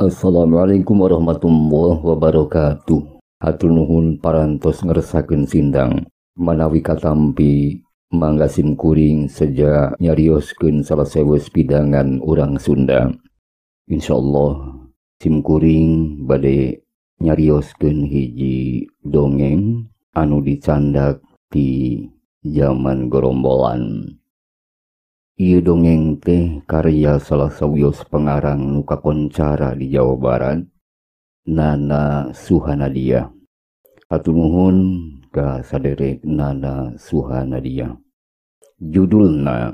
Assalamualaikum warahmatullahi wabarakatuh. Hatur nuhun parantos ngersakeun sindang. Manawi katampi mangga sim kuring seja nyarioskeun salah sewes pidangan urang Sunda. Insyaallah sim kuring bade nyarioskeun hiji dongeng anu dicandak di zaman gerombolan. Ieu dongeng teh karya salah sawios pengarang nu kakoncara di Jawa Barat, Nana Suhanadia. Hatur nuhun ka saderek Nana Suhanadia. Judulna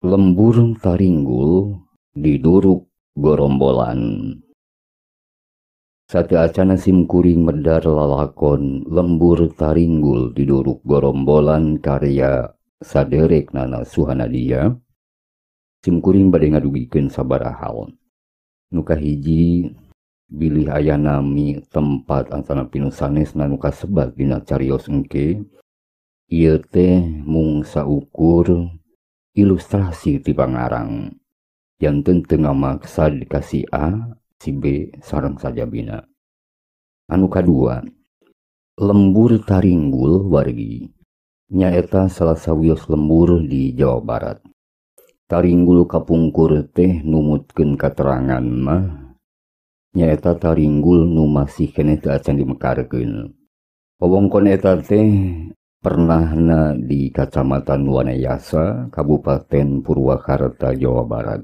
Lembur Taringgul Diduruk Gorombolan. Sateuacana sim kuring medar lalakon Lembur Taringgul Diduruk Gorombolan karya saderek Nana Suhanadia, sim kuring bade ngadugikeun sabaraha hal. Nu kahiji, bilih aya nami tempat antanapi nu sanesna nu kasebat dina carios engke, ieu teh mung saukur ilustrasi ti pangarang. Janten teu ngamaksad ka si A, si B sareng sajabina. Anu kadua, Lembur Taringgul wargi nyaeta salah sawios lembur di Jawa Barat. Taringgul kapungkur teh numutkeun katerangan mah nyaeta taringgul nu masih keneh teu acan dimekarkeun. Wewengkon eta teh pernahna di Kacamatan Wanayasa, Kabupaten Purwakarta, Jawa Barat.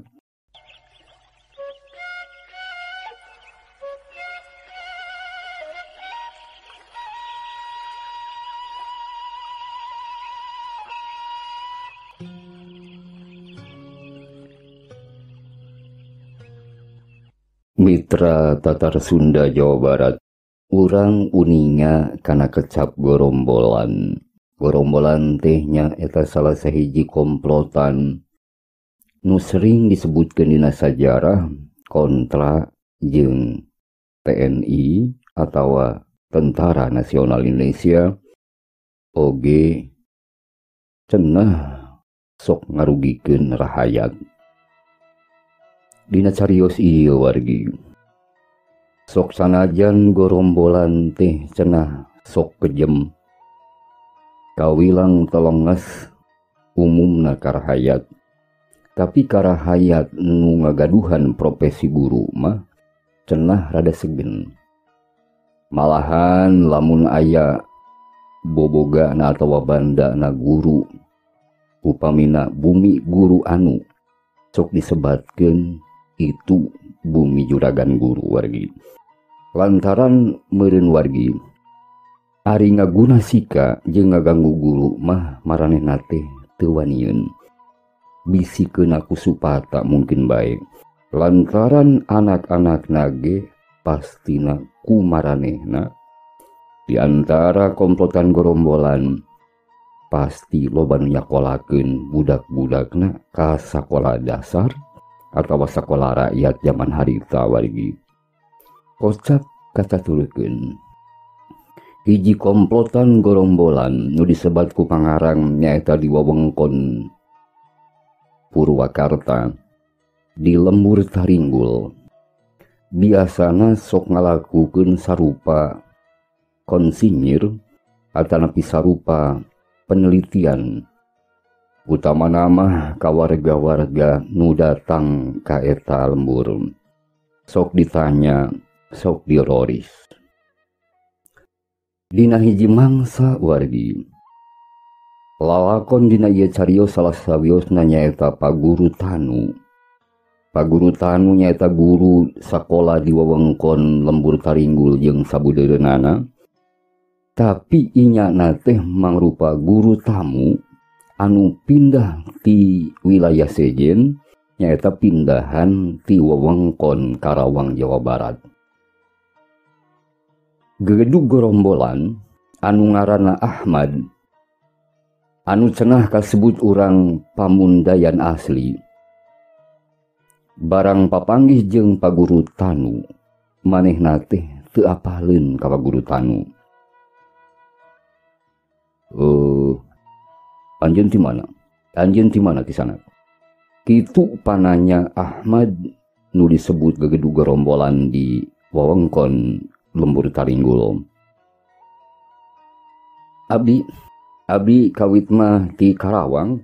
Mitra Tatar Sunda Jawa Barat, urang uninga kana kecap gorombolan. Gorombolan teh nyaeta salah sahiji komplotan nu sering disebutkeun dina sajarah kontra jeung TNI atawa Tentara Nasional Indonesia oge cenah sok ngarugikeun rahayat. Dina carios ieu wargi, sok sanajan gorombolan teh cenah sok kejem, kawilang telenges umumna karahayat. Tapi karahayat nu ngagaduhan profesi guru mah cenah rada segen. Malahan lamun aya bobogana atawa bandana guru, upamina bumi guru anu sok disebatkeun itu bumi juragan guru wargi. Lantaran meureun wargi, ari ngaguna sika jeung ngaganggu guru mah maranehna teh teu wanieun. Bisi keuna ku supata mungkin bae. Lantaran anak-anak nage pastina ku maranehna. Di antara komplotan gorombolan pasti loba nu nyakolakeun budak-budakna ka sakola dasar atawa sakola rakyat zaman harita wargi. Kocap kacaturekeun hiji komplotan gorombolan nu disebat ku pangarang nyaeta di wewengkon Purwakarta di Lembur Taringgul. Biasana sok ngalakukeun sarupa konsinyir atanapi sarupa penelitian, utamana mah ka warga-warga nu datang ka eta lembur. Sok ditanya, sok diroris. Dina hiji mangsa wargi, lalakon dina ieu carios salah sawiosna nyaeta Paguru Tanu. Paguru Tanu nyaeta guru sakola di wewengkon Lembur Taringgul jeung sabudeureunana. Tapi inyana teh mangrupa guru tamu anu pindah ti wilayah sejen, nyaeta pindahan ti wewengkon Karawang, Jawa Barat. Gegedug gorombolan anu ngaranna Ahmad, anu cenah kasebut urang Pamundayan asli. Barang papanggih jeung Paguru Tanu, manehna teh teu apaleun ka Paguru Tanu. Anjeun ti mana? Anjeun ti mana kisana? Kitu pananya Ahmad nu disebut gegedug gerombolan di wewengkon Lembur Taringgul. Abdi kawit mah ti Karawang.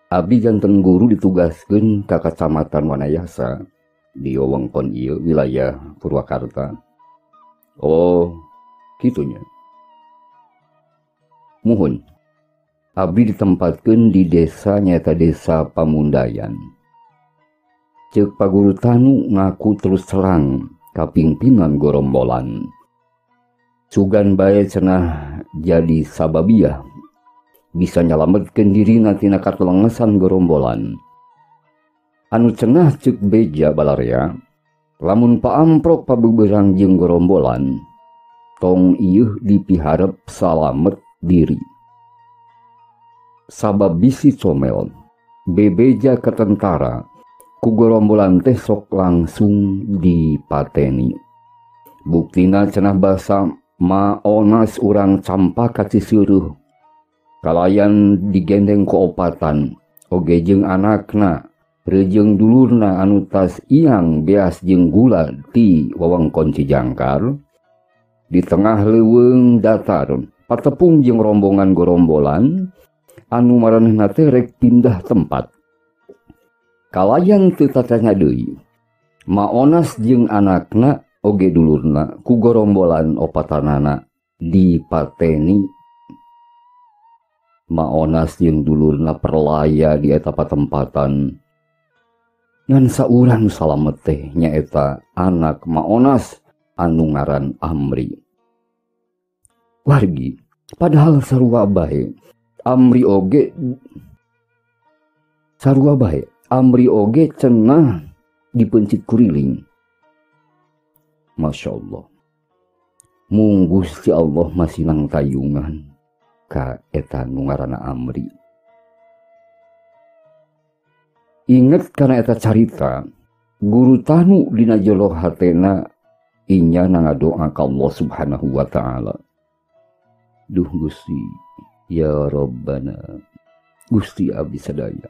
Abdi janten guru ditugaskeun ka Kacamatan Wanayasa di wewengkon ieu wilayah Purwakarta. Oh, kitunya. Muhun. Abdi ditempatkeun di desa nyaeta Desa Pamundayan. Ceuk Paguru Tanu ngaku terus terang ka pimpinan gorombolan. Sugan bae cenah jadi sababiah bisa nyalametkeun dirina tina katelengesan gorombolan. Anu cenah ceuk beja balarea, lamun paamprok pabeberang jeung gorombolan, tong ieuh dipiharep salamet diri. Sabab bisi comel, bebeja ke tentara, ku gorombolan teh sok langsung dipateni. Buktina cenah basa maonas urang Campaka Ciseuruh, kalayan digendeng ku opatan, oge jeung anakna, rejeung dulurna anu tas iang beas jeung gula ti wewengkon Cijangkar. Di tengah leuweung datar, patepung jeung rombongan gorombolan, anu maranehna teh rek pindah tempat. Kalayan teu tatanya deui, maonas jeung anakna oge dulurna ku gorombolan opatanana dipateni. Maonas jeung dulurna perlaya di eta patempatan. Ngan saurang salamet teh nyaeta anak Maonas anu ngaran Amri. Wargi, padahal sarua bae Amri oge sarua bae Amri oge cenah dipencit kuriling. Masya Allah, mung Gusti Allah masih nang tayungan ka eta nu ngaranna Amri. Inget kana eta carita, Guru Tanu dina jero hatena inya ngadoa ka Allah Subhanahu wa taala. Duh Gusti, ya Rabbana, Gusti abdi sadaya.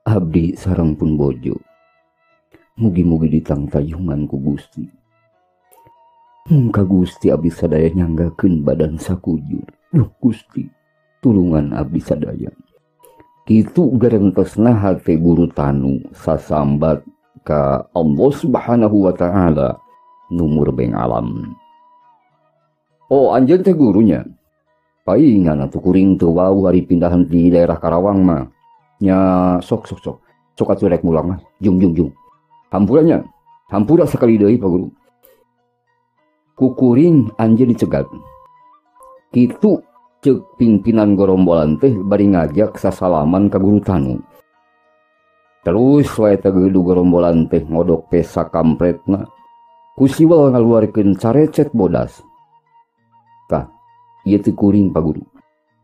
Abdi sareng pun bojo. Mugi-mugi ditangtayungan ku Gusti. Mung ka Gusti abdi sadaya nyanggakeun badan sakujur. Duh Gusti, tulungan abdi sadaya. Kitu garentesna hate Guru Tanu sasambat ka Allah Subhanahu wa taala nu murbeng alam. Oh, anjeun teh gurunya. Paingan atuh kuring teu wau hari pindahan di daerah Karawang mah. Nya sok sok sok. Sok atuh rek mulang mah. Jung jung jung. Hampuranya. Hampura sekali deui Pak Guru. Kukuring anjeun dicegat. Kitu ceuk pimpinan gorombolan teh bari ngajak sasalaman ka Guru Tanu. Terus wae teh gedu gorombolan teh ngodok pesa kampretna. Ku siwel ngaluarkeun carecet bodas. Tah, ieu teh kuring Pak Guru.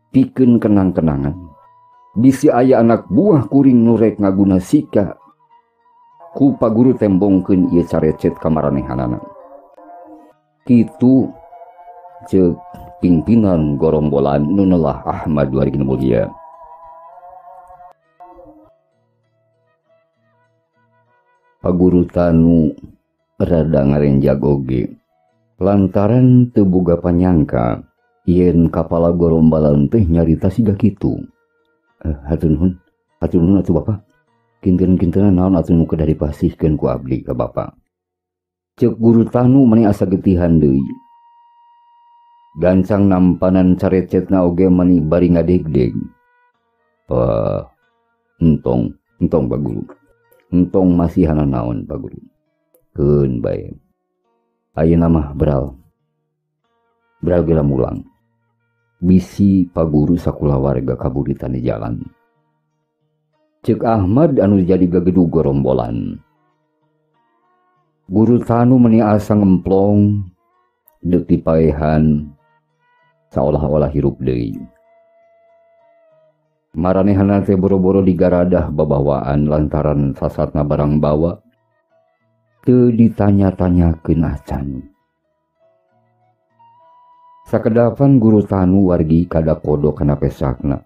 Pikeun kenang-kenangan. Bisi aya anak buah kuring nu rek ngaguna sika. Ku Pak Guru tembongkeun ieu carecet ka maranehanana. Kitu ceuk pimpinan gorombolan nu nelah Ahmad wargi mulia. Pak Guru Tanu rada ngarenjag oge lantaran teu boga panyangka yen kapala gorombolan teh nyarita siga kitu. Hatur nuhun, hatur nuhun atuh Bapak. Kinten-kintenan naon atuh nu kedah dipasihkeun ku abdi ka Bapak. Ceuk Guru Tanu meni asa getihan deui. Gancang nampanan carecetna oge meni bari ngadegdeg. Wah, entong, entong Pak Guru. Entong masihana naon Pak Guru. Keun bae. Ayeuna mah beral. Beral geura mulang. Bisi Pak Guru sakulawarga kaburitan di jalan. Ceuk Ahmad anu jadi gagedug gorombolan. Guru Tanu meni asa ngemplong deuk dipaehan saolah-olah hirup deui. Maranehana teh boro-boro digaradah babawaan lantaran sasatna barang bawa teu ditanya-tanyakeun acan. Sakedapan Guru Tanu wargi kada kodo kana pesakna.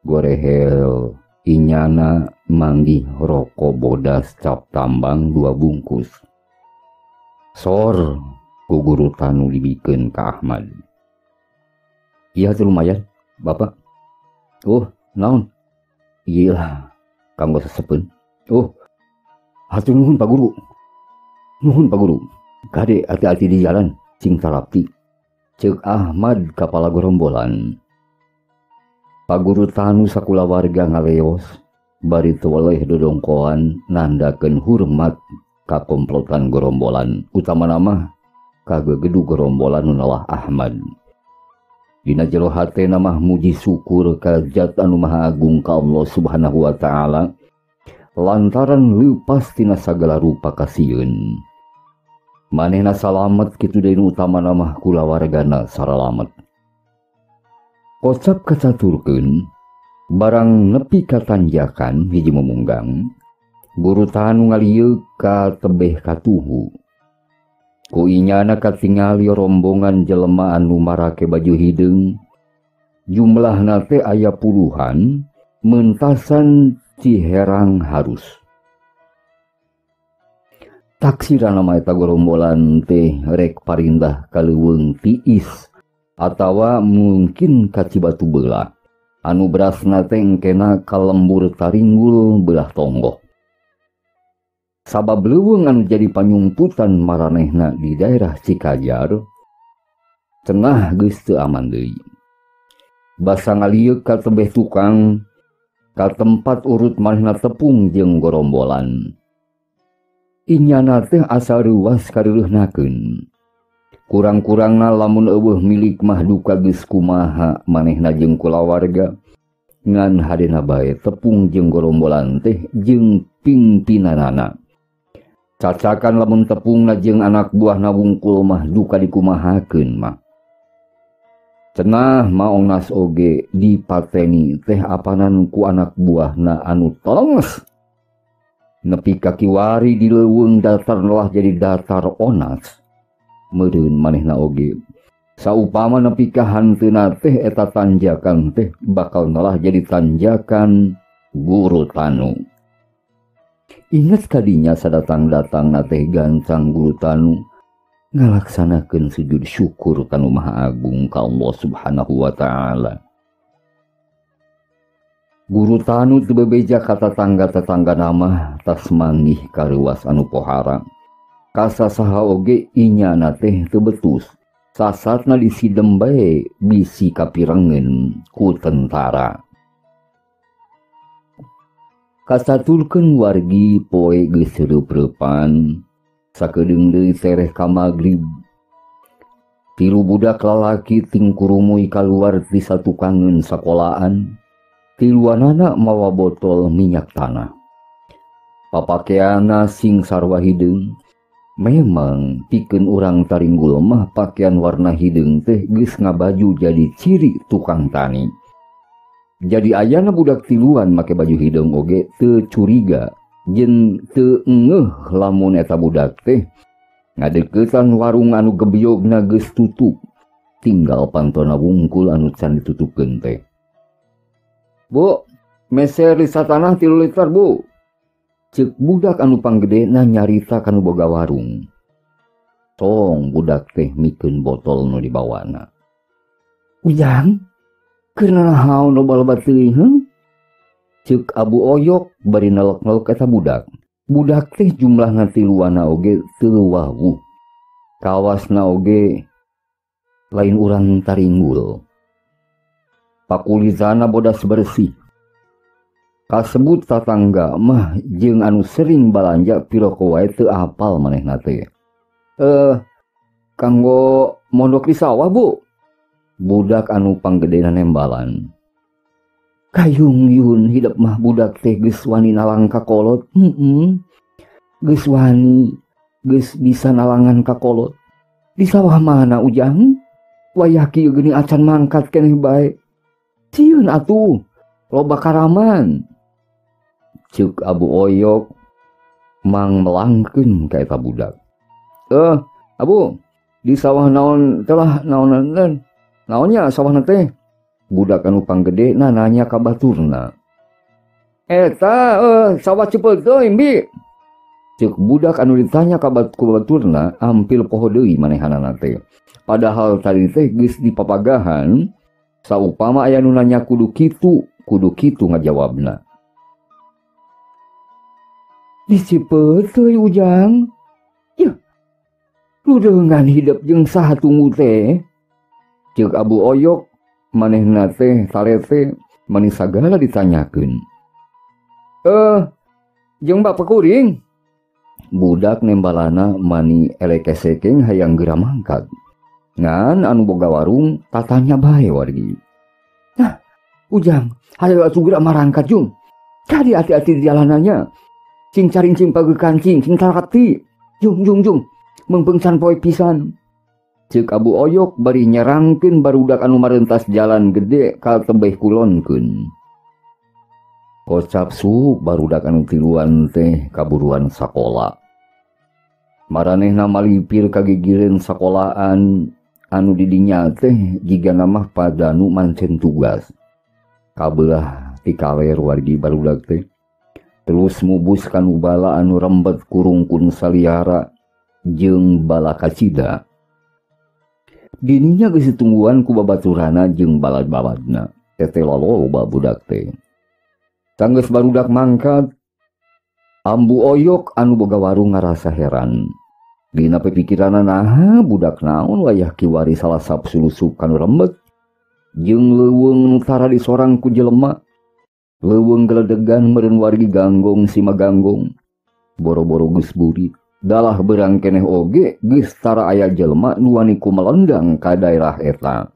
Gorehel inyana manggih rokok bodas cap tambang 2 bungkus. Sor ku guru tanu dibikeun ka Ahmad. Iya teh lumayan, Bapak. Oh, naon? Ieu lah kanggo sesepeun. Oh, hatur nuhun Pak Guru. Nuhun Pak Guru. Kade hati-hati di jalan, cing tarapti. Ceuk Ahmad kapala gerombolan. Pak Guru Tanu sakulawarga ngaleos bari teu weleh dodongkoan nandakeun hormat ka komplotan gerombolan, utamana mah ka gegedu gerombolan nu nalah Ahmad. Dina jero hatena mah muji syukur ka Zat anu Maha Agung ka Allah Subhanahu wa taala lantaran leupas tina sagala rupa kasieun. Manehna salamet kitu deui nu utamana mah kulawargana saralamet. Kocap kacaturkeun barang nepi ka tanjakan hiji memunggang, guru tanu ngalieuk ka tebeh katuhu. Ku inyana katingali rombongan jelema anu marake baju hideung, jumlahna teh aya puluhan, mentasan Ciherang harus. Taksirana mah eta gerombolan teh rek parindah ka leuweung tiis atawa mungkin ka Cibatu belah anu berasna teh engkena ka lembur Taringgul belah tonggoh. Sabab leuweung anu jadi panyumputan maranehna di daerah Cikajar cenah geus teu aman deui. Basa ngalieuk ka tebeh tukang ka tempat urut manehna tepung jeung gerombolan. Inyana teh asa reuwas kareureuhnakeun. Kurang-kurangna lamun eueuh milik mah duka geus kumaha manehna jeung kulawarga ngan hadena bae tepung jeung gerombolan teh jeung pingpinanana. Cacakan lamun tepungna jeung anak buahna wungkul mah duka dikumahakeun mah. Cenah maongnas oge dipateni teh apanan ku anak buahna anu telenges. Nepi ka kiwari di leuweung datar lah jadi datar onas. Meureun manehna oge. Saupama nepi ka hanteuna teh eta tanjakan teh bakal nelah jadi tanjakan guru tanu. Ingat kadinya sadatang-datangna teh gancang guru tanu ngalaksanakeun sujud syukur kanu Maha Agung ka Allah Subhanahu wa taala. Guru tanu teu bebeja ka tatangga-tatangga mah tas manggih kareuwas anu pohara. Kasasaha oge inyana teh teu betus. Sasatna disidem bae bisi kapirengeun ku tentara. Kasaturkeun wargi poe geus reup-reupan, sakedeung deui tereh ka magrib. Tilu budak lalaki tingkurumuy kaluar ti satukangeun sakolaan. Tiluanana mawa botol minyak tanah. Papakeana sing sarwa hideung. Memang pikeun urang Taringgul mah pakaian warna hideung teh geus ngabaju jadi ciri tukang tani. Jadi ayana budak tiluan make baju hideung oge teu curiga jeung teu engeuh lamun eta budak teh ngadeuketan warung anu gebyogna geus tutup. Tinggal pantona wungkul anu can ditutupkeun teh. Bu, meser lisa tanah 3 liter, Bu. Ceuk budak anu panggedena nyarita kanu boga warung. Tong budak teh mikeun botol nu dibawana. Ujang, keur nanaon loba-loba teuing heuh? Ceuk Abu Oyok bari nelek-nelek eta budak. Budak teh jumlahna tiluana oge teu wawuh. Kawasna oge lain urang Taringgul. Pakulitana bodas bersih. Kasebut tatangga mah jeung anu sering balanja piroko wae teu apal manehna teh. Kanggo mondok di sawah, Bu. Budak anu panggedena nembalan. Kayung yun hidep mah budak teh geus wani nalang ka kolot. Geus wani, geus bisa nalangan ka kolot. Di sawah mana Ujang? Wayah kieu geuning acan mangkat keneh bae. Sieun atuh, loba karaman. Ceuk Abu Oyok mang melangkeun ka eta budak. Abu, di sawah naon telah naonan? Naonnya sawahna teh? Budak anu panggedena nanya ka baturna. Eta sawah Cipeuteuy bi. Ceuk budak anu ditanya ka baturna ampil poho deui manehanana teh. Padahal tadi teh geus dipapagahan saupama aya nu nanya kudu kitu ngajawabna. Di Cipeuteuy Ujang. Yeuh. Ludeungan hidep jeung saha tunggu teh. Ceuk Abu Oyok manehna teh talete mani sagala ditanyakeun. Jeung bapak kuring. Budak nembalana mani elekesekeng hayang geura mangkat. Ngan anu boga warung tatanya bae wargi. Nah, Ujang, hayo atuh geura marangkat jung. Kadi hati-hati di jalanannya. Cing caring cing pagekan cing, cing tarakti. Jung jung jung, meungpeung can poe pisan. Ceuk Abu Oyok bari nyerangkeun barudak anu marentas jalan gede ka tebeh kulonkeun. Kocap su barudak anu tiluan teh kaburuan sakola. Maranehna malipir kagigireun sakolaan anu didinya teh jigana mah padanu mancen tugas. Kabelah ti kaler wargi barudak teh. Terus mubus kanu bala anu rembet kurungkun saliara jeung bala kacida. Dininya geus ditungguan ku babaturana jeung balad-baladna. Tete loloba budak teh. Sanggeus barudak mangkat, Ambu Oyok anu boga warung ngarasa heran. Dina pikiranna naha budak naon wayah kiwari salasap sulusup kanu rembet jeung leuweung nu tara disorang ku jelema. Leuweung geledegan meureun wargi ganggong sima ganggong. Boro-boro geus burit, dalah beurang keneh oge geus tara aya jelema nu wani ku melendang ka daerah eta.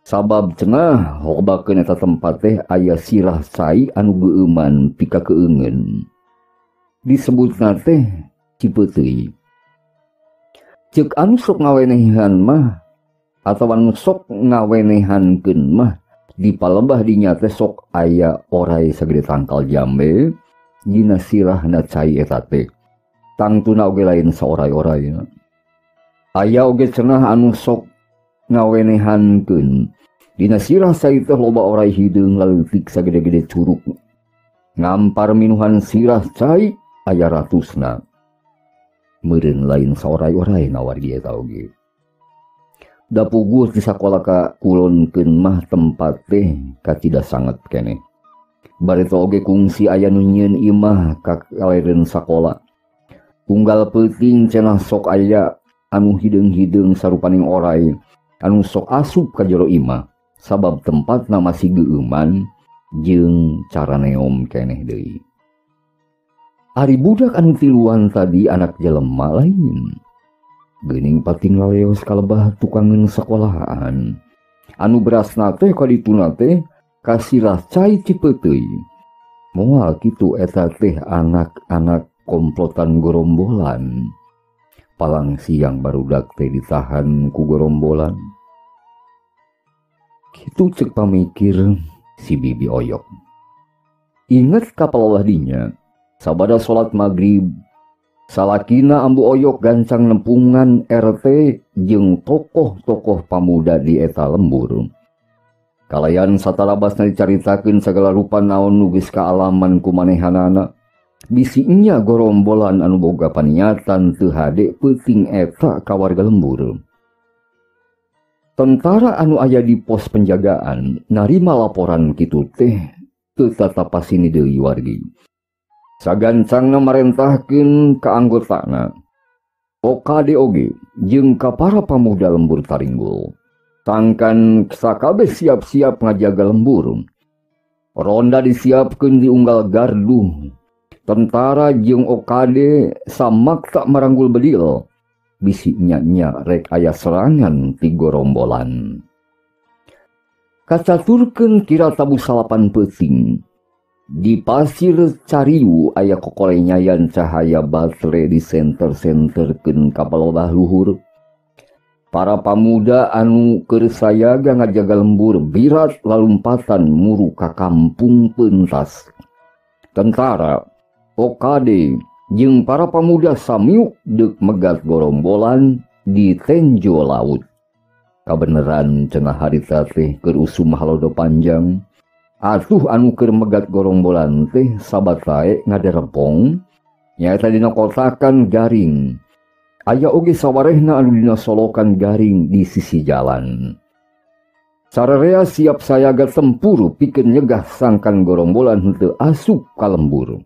Sabab cenah hobakeun eta tempat teh aya sirah cai anu geueuman pika keungeun. Disebutna teh Cipeuteuy. Ceuk anu sok ngawenehan mah atawa anu sok ngawenehankeun mah di palembah dinya teh sok aya orai sagede tangkal jambe dina sirahna cai eta teh. Tangtuna oge lain saorai-oraina. Aya oge cenah anu sok ngawenehankeun dina sirah cai teh loba orai hideung laleutik sagede-gede curug. Ngampar minuhan sirah cai aya ratusna. Meureun lain saorai-oraina wargi eta oge. Da puguh di sakola ka kulonkeun mah tempat teh kacida sanget keneh. Bareto oge kungsi aya nu nyieun imah ka kalereun sakola. Unggal peuting cenah sok aya anu hideung-hideung sarupaning orai anu sok asup ka jero imah sabab tempatna masih geueuman jeung caraneom keneh deui. Ari budak anu tiluan tadi anak jelema lain. Geuning pating laleos kalebah tukangeun sakolahan. Anu berasna teh kadituna teh kasirah cai Cipeuteuy. Moal kitu eta teh anak-anak komplotan gorombolan. Palang siang barudak teh ditahan ku gorombolan. Kitu ceuk pamikir si Bibi Oyok. Inget ka palawah dinya, sabada salat magrib, salakina Ambu Oyok gancang nempungan RT jeung tokoh-tokoh pamuda di eta lembur. Kalayan satalabasna dicaritakeun sagala rupa naon nu geus kaalaman ku manehanana. Bisinya gorombolan anu boga paniatan teu hade peuting eta ka warga lembur. Tentara anu aya di pos penjagaan narima laporan kitu teh teu tatapasini deui wargi. Sagancangna marentahkeun ka anggotana OKD oge jeung ka para pamuda lembur Taringgul. Tangkan sakabeh siap-siap ngajaga lembur. Ronda disiapkeun di unggal gardu. Tentara jeung OKD samakta maranggul bedil. Bisi nya-nya rek aya serangan ti gorombolan. Kacaturkeun kira tabuh salapan peuting. Di pasir cariu aya kokolenyayan cahaya batere di senter-senterkeun ka palebah luhur. Para pamuda anu keur sayaga ngajaga lembur birat lalumpatan muru ka kampung pentas. Tentara, OKD, jeung para pamuda samiuk deuk megat gorombolan di tenjo laut. Kabeneran cenah harita teh keur usum halodo panjang. Atuh anu keur megat gorombolan teh sabatae ngaderepong nyaeta dina kotakan garing. Aya oge sawarehna anu dina solokan garing di sisi jalan. Sararea siap sayaga tempur pikeun nyegah sangkan gorombolan henteu asup ka lembur.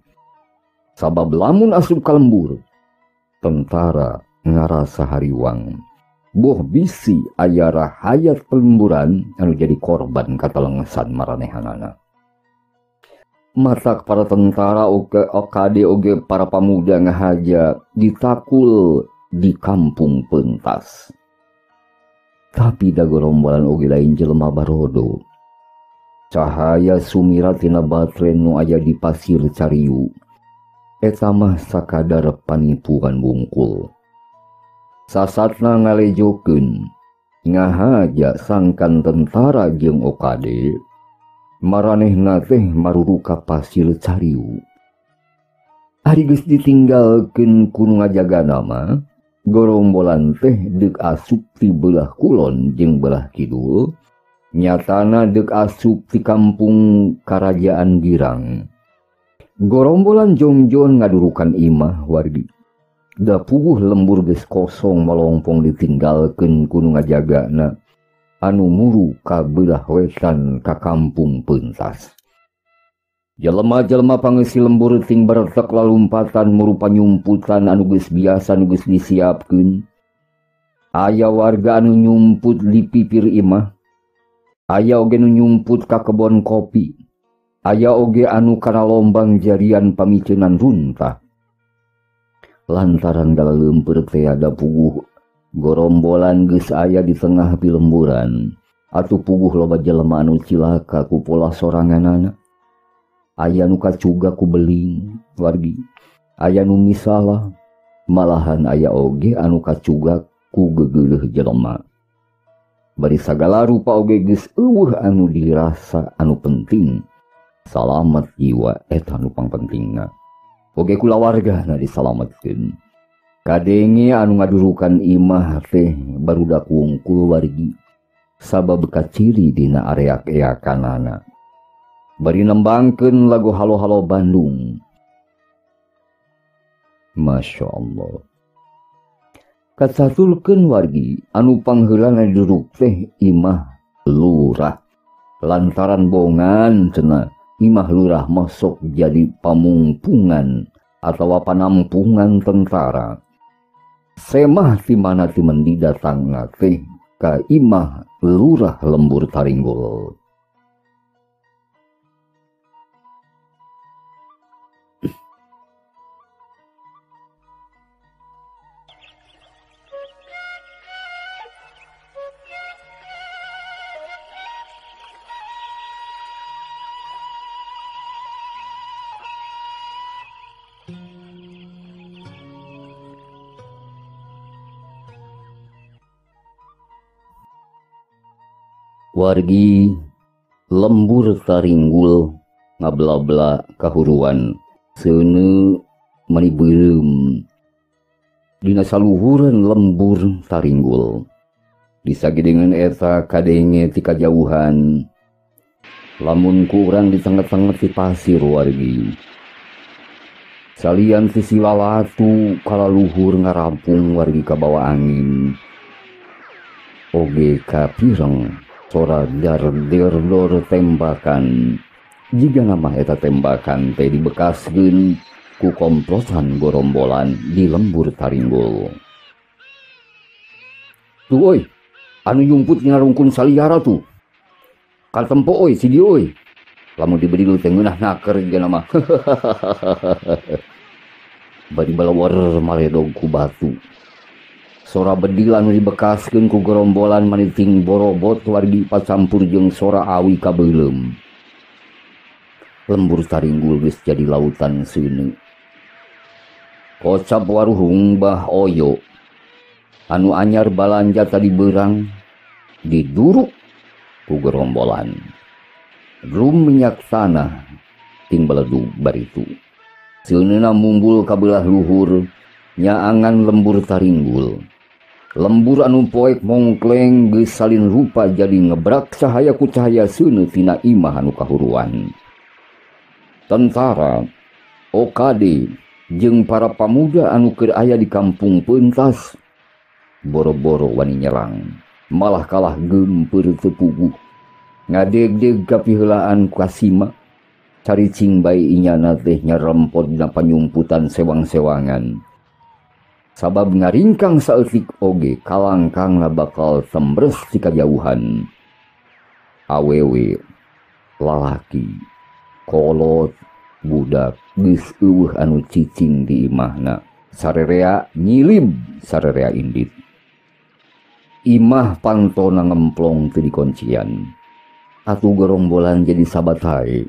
Sabab lamun asup ka lembur, tentara ngarasa hariwang. Boh bisi aya rahayat pelemburan anu jadi korban katalengesan maranehanana. Matak para tentara oge OKD oge para pamuda ngahaja ditakul di kampung pentas. Tapi da gorombolan oge lain jelema barodo. Cahaya sumirat tina batren nu aya di pasir cariu. Eta mah sakadar panipuan wungkul. Sasatna ngalejokeun ngahaja sangkan tentara jeung OKD maranehna teh maruruka pasir cariu. Ari geus ditinggalkeun ku nu ngajagana mah, gorombolan teh deuk asup ti belah kulon jeung belah kidul, nyatana deuk asup ti kampung Karajaan Girang. Gorombolan jongjon ngadurukan imah wargi. Da puguh lembur geus kosong malongpong ditinggalkeun ku nu ngajagana anu muru ka belah wetan ka kampung pentas. Jelema-jelema pangeusi lembur ting beretek lalumpatan murupa nyumputan anu geus biasa anu geus disiapkeun. Aya warga anu nyumput di pipir imah, aya oge nu nyumput ka kebon kopi, aya oge anu kana lombang jarian pamiceunan runtah. Lantaran galaleumpeur teh ada puguh gorombolan geus aya di tengah pilemburan, atuh puguh loba jelema anu cilaka ku pola soranganana. Aya nu kacuga ku beling wargi, aya nu misalah, malahan aya oge anu kacuga ku gegeuleuh jelema. Bari sagala rupa oge geus eueuh anu dirasa anu penting, salamet jiwa eta nu pangpentingna. Oge kulawargana disalametkeun. Kadenge anu ngadurukan imah teh barudak wungkul wargi, sabab kaciri dina areak-eakanana. Bari nembangkeun lagu Halo-Halo Bandung. Masya Allah. Kacatulkeun wargi anu pangheulana duduk teh imah lurah. Lantaran bongan cenah imah lurah masuk jadi pamungpungan atawa panampungan tentara. Semah ti mana ti mendi datangna teh ka imah lurah lembur Taringgul. Wargi lembur Taringgul ngabla-bla kahuruan seuneu mani beureum dina saluhureun lembur Taringgul. Disagideungeun eta kadenge ti kajauhan lamun ku urang ditenget-tenget ti pasir wargi. Salian ti silalatu kalaluhur ngarampung wargi kabawa angin oge kapireng sora dar-der-dor tembakan. Jika nama eta tembakan teh dibekaskeun ku komplotan gorombolan di lembur Taringgul. Tuh oi, anu nyumput nyarungkun saliara tuh. Katempo oi si dieu oi. Lamun dibedil teh ngeunah naker jiga nama. Bari balawar maledog ku batu. Sora bedil anu dibekaskeun ku gerombolan maniting borobot wargi pacampur jeung sora awi kabeuleum. Lembur Taringgul geus jadi lautan seuneu. Kocap waruhung Bah Oyo anu anyar balanja tadi beurang diduruk ku gerombolan. Drum minyak tanah ting beledug baritu. Seuneuna mumbul ka beulah luhur nyaangan lembur Taringgul. Lembur anu poek mongkleng geus salin rupa jadi ngebrak cahaya ku cahaya seuneu tina imah anu kahuruan. Tentara, OKD, jeung para pamuda anu keur aya di kampung Pentas boro-boro wani nyerang, malah kalah gempeur teu puguh. Ngadegdeg kapiheulaan kasima, caricing bae inyana teh nyarempot dina panyumputan sewang-sewangan. Sabab ngaringkang saeutik oge kalangkangna bakal tembres ti kajauhan. Awewe, lalaki, kolot, budak geus eueuh anu cicing di imahna. Sarerea nyilib, sarerea indit. Imah pantona ngemplong teu dikoncian. Atuh gerombolan jadi sabathae.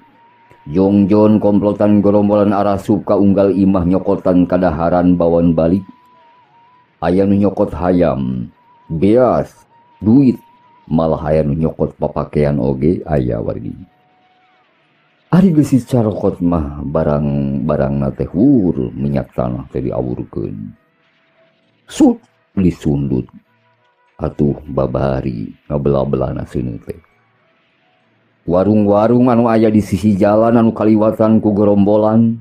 Jongjon komplotan gerombolan arasup ka unggal imah nyokotan kadaharan bawon balik. Aya nu nyokot hayam, beas, duit, malah aya nu nyokot papakean oge aya wargi. Ari geus carokot mah barang-barangna teh hur minyak tanah teh diawurkeun. Sut disundut. Atuh babari ngabela-belana seuneu teh. Warung-warung anu aya di sisi jalan anu kaliwatan ku gerombolan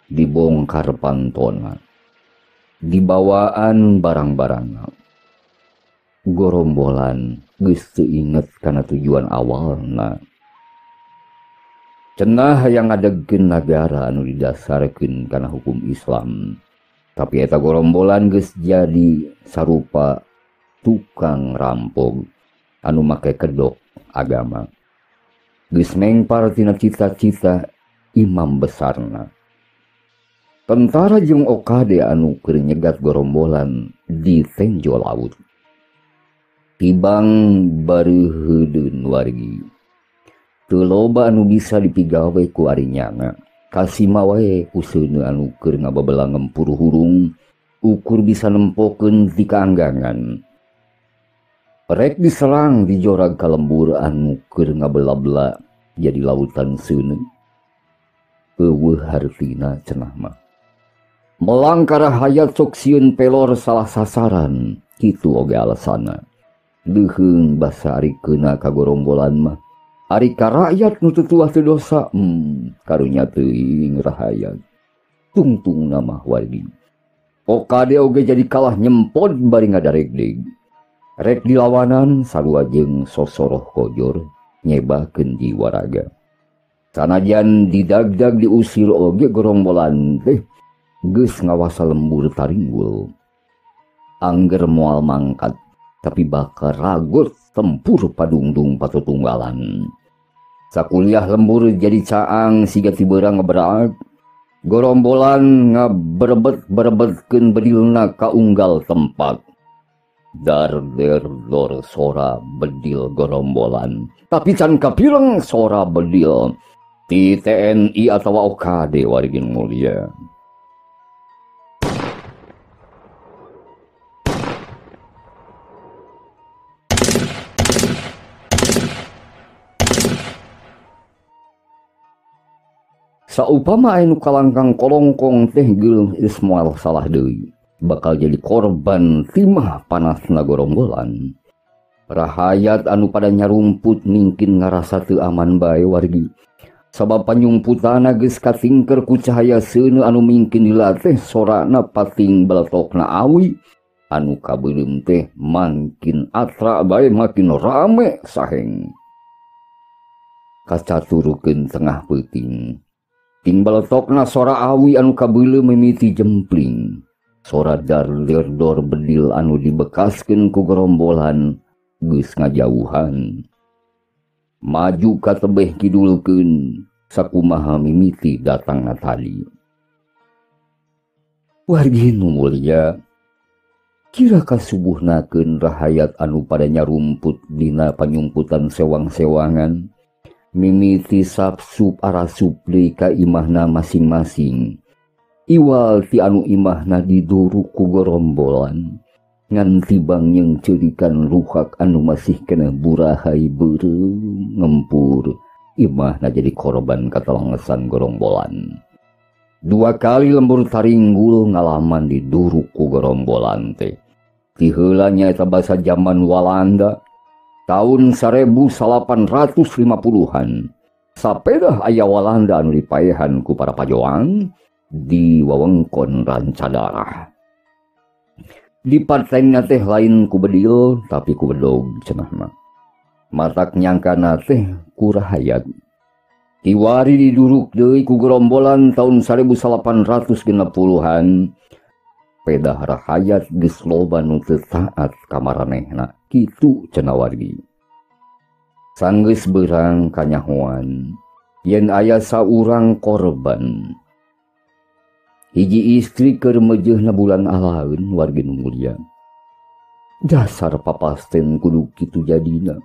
dibongkar pantona. Dibawaan barang-barangna. Gorombolan geus teu inget kana tujuan awalna. Cenah hayang ngadegkeun nagara anu didasarkeun kana hukum Islam. Tapi eta gorombolan geus jadi sarupa tukang rampok anu make kedok agama. Geus mengpar tina cita-cita imam besarna. Tentara jeung OKD anu keur nyegat gorombolan di tenjo laut. Tibang bareuheudeun wargi. Teu loba anu bisa dipigawe ku ari nyana. Kasima wae ku seuneu anu keur ngababela ngempur hurung, ukur bisa nempokeun ti kaanggangan. Rek diserang dijorag ka lembur anu keur ngabela-bela jadi lautan seuneu. Eueuh hartina cenah mah. Melangkara hayat sok sieun pelor salah sasaran, kitu oge alasana. Leuheung basa ari keuna ka gorombolan mah. Ari ka rakyat nu teu tuah teu dosa, karunya teuing rahayat. Tungtungna mah wargi. OKD oge jadi kalah nyempot bari ngadaregdeg. Rek dilawanan sarua jeung sosoroh kojor nyebakeun jiwa raga. Sanajan didagdag diusir oge gorombolan teh geus ngawasa lembur taringgul. Angger moal mangkat tapi bakal ragut tempur padungdung patutunggalan. Sakuliah lembur jadi caang siga tiberang ngeberak. Gorombolan ngaberebet-berebetkeun bedilna ka unggal tempat. Dar der dor sora bedil gorombolan. Tapi can kapireng sora bedil ti TNI atawa OKD wargin mulia. Saupama anu kalangkang kolongkong teh geuleuh geus moal salah deui, bakal jadi korban timah panasna gorombolan. Rahayat anu pada nyarumput mungkin ngarasa teu aman bae wargi. Sabab panyumputana geus katingker ku cahaya seuneu anu mungkin dilatih sorana pating beletokna awi anu kabeuleum teh makin atra bae makin rame saheng. Kacaturukeun tengah peuting. Ting beletokna sora awi anu kabeuleum mimiti jempling. Sora dar-dor bedil anu dibekaskeun ku gerombolan geus ngajauhan. Maju ka tebeh kidulkeun sakumaha mimiti datangna tadi. Wargi nu mulia, kira kasubuhnakeun rahayat anu pada nyarumput dina panyumputan sewang-sewangan, mimiti sapsup arasup deui ka imahna masing-masing. Iwal ti anu imahna diduruk ku gorombolan, ngan tibang yang cerikan ruhak anu masih kena burahai beureum ngempur, imahna jadi korban katalangesan gorombolan. Dua kali lembur taringgul ngalaman diduruk ku gorombolan teh. Ti heula nyaeta basa jaman Walanda tahun 1850-an. Sapedah aya Walanda anu dipaehan ku para pajoang di wewengkon Rancadarah. Dipatengna teh lain ku bedil tapi ku bedog cenah mah. Matak nyangkana teh ku rahayat. Kiwari diduruk deui ku gerombolan tahun 1860-an. Pedah rahayat geus loba nu teu taat ka maranehna. Kitu cenah wargi. Sanggeus beurang kanyahoan yen aya saurang korban. Hiji istri keur meujeuhna bulan alaeun wargi nu mulia. Dasar papasten kudu kitu jadina.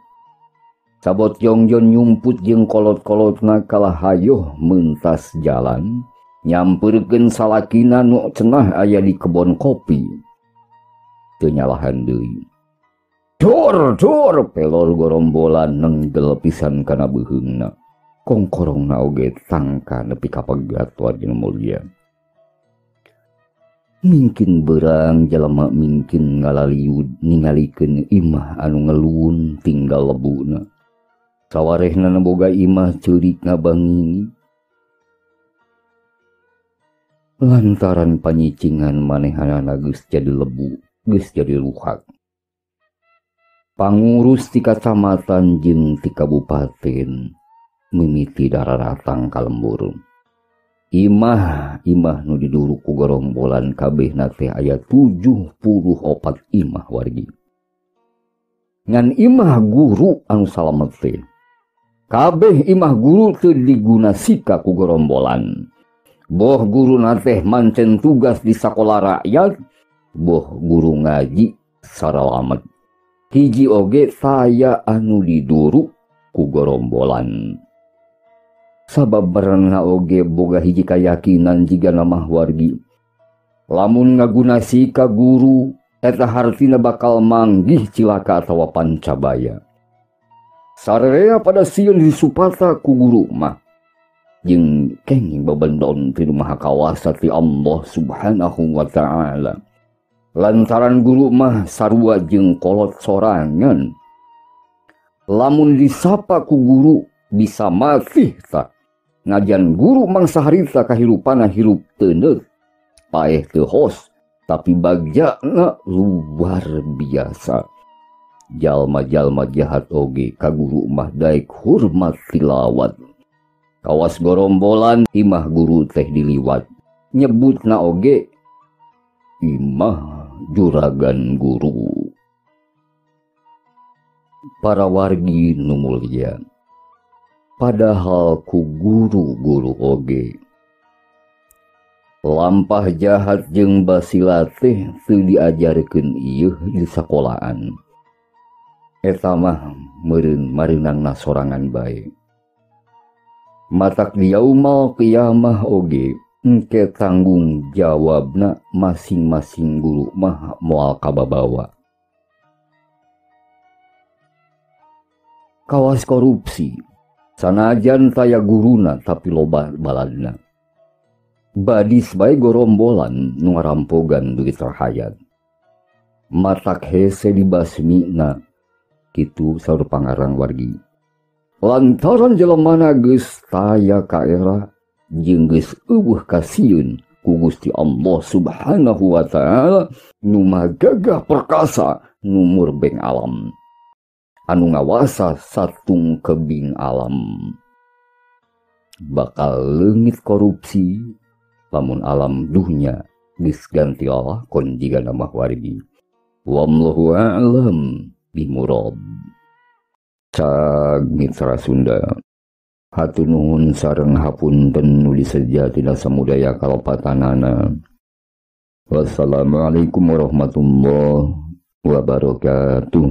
Sabot Yongjon nyumput jeung kolot-kolotna kalah hayoh mentas jalan nyampeurkeun salakina nu cenah aya di kebon kopi. Teu nyalahan deui. Dor dor pelor gorombolan nenggel pisan kana beuheungna. Kongkorongna oge tangka nepi ka pegat wargi nu mulia. Mingkin berang jalma mingkin ngalaliud ningalikeun imah anu ngelun tinggal lebuna. Sawarehna boga imah ceurik ngabangini. Lantaran panyicingan manehanana geus jadi lebu, geus jadi ruhak. Pangurus ti kacamatan jeung ti kabupaten mimiti dararatang ka lembur. Imah-imah nu diduruk ku gerombolan kabehna teh aya 74 imah wargi. Ngan imah guru anu salamet teh. Kabeh imah guru teu digunasika ku gerombolan. Boh guru teh mancen tugas di sakola rakyat, boh guru ngaji saralamet. Hiji oge saya anu diduruk ku gerombolan. Sabab berenna oge boga hiji kayakinan jiga namah wargi. Lamun ngagunasika guru, eta hartina bakal manggih cilaka atawa pancabaya. Sararea pada sieun disupata ku guru mah. Jeung kenging bebendon ti nu Maha Kawasa ti Allah Subhanahu wa ta'ala. Lantaran guru mah sarua jeung kolot sorangan. Lamun disapa ku guru bisa mati ta. Ngajan guru mangsa harita kahirupana hirup teu paeh teu hos, tapi bagjana luar biasa. Jalma-jalma jahat oge ka guru mah daek hormat tilawat. Kawas gorombolan imah guru teh diliwat. Nyebutna oge imah juragan guru. Para wargi nu mulia, padahal ku guru-guru oge lampah jahat jeung basila teh teu diajarkeun ieu di sakolaan. Eta mah meureun mareunangna sorangan bae. Matak di yaumal qiyamah oge engke tanggung jawabna masing-masing guru mah moal kababawa. Kawas korupsi sanajan taya guruna tapi loba baladna. Badis bae gorombolan nu ngarampogan duit rahayat. Matak hese dibasmina kitu saur pangarang wargi. Lantaran jelemana geus taya kaera jeung geus eueuh kasieun ku Gusti Allah Subhanahu wa ta'ala nu magagah perkasa nu murbeng alam. Anu ngawasa satung kebing alam. Bakal leungit korupsi lamun alam dunya geus ganti lalakon jiga namah wargi. Wallahu a'lam bimurad. Cag Mitra Sunda, hatur nuhun sareng hapunten nu diseja tina samudaya kalepatanana. Wassalamualaikum warahmatullahi wabarakatuh.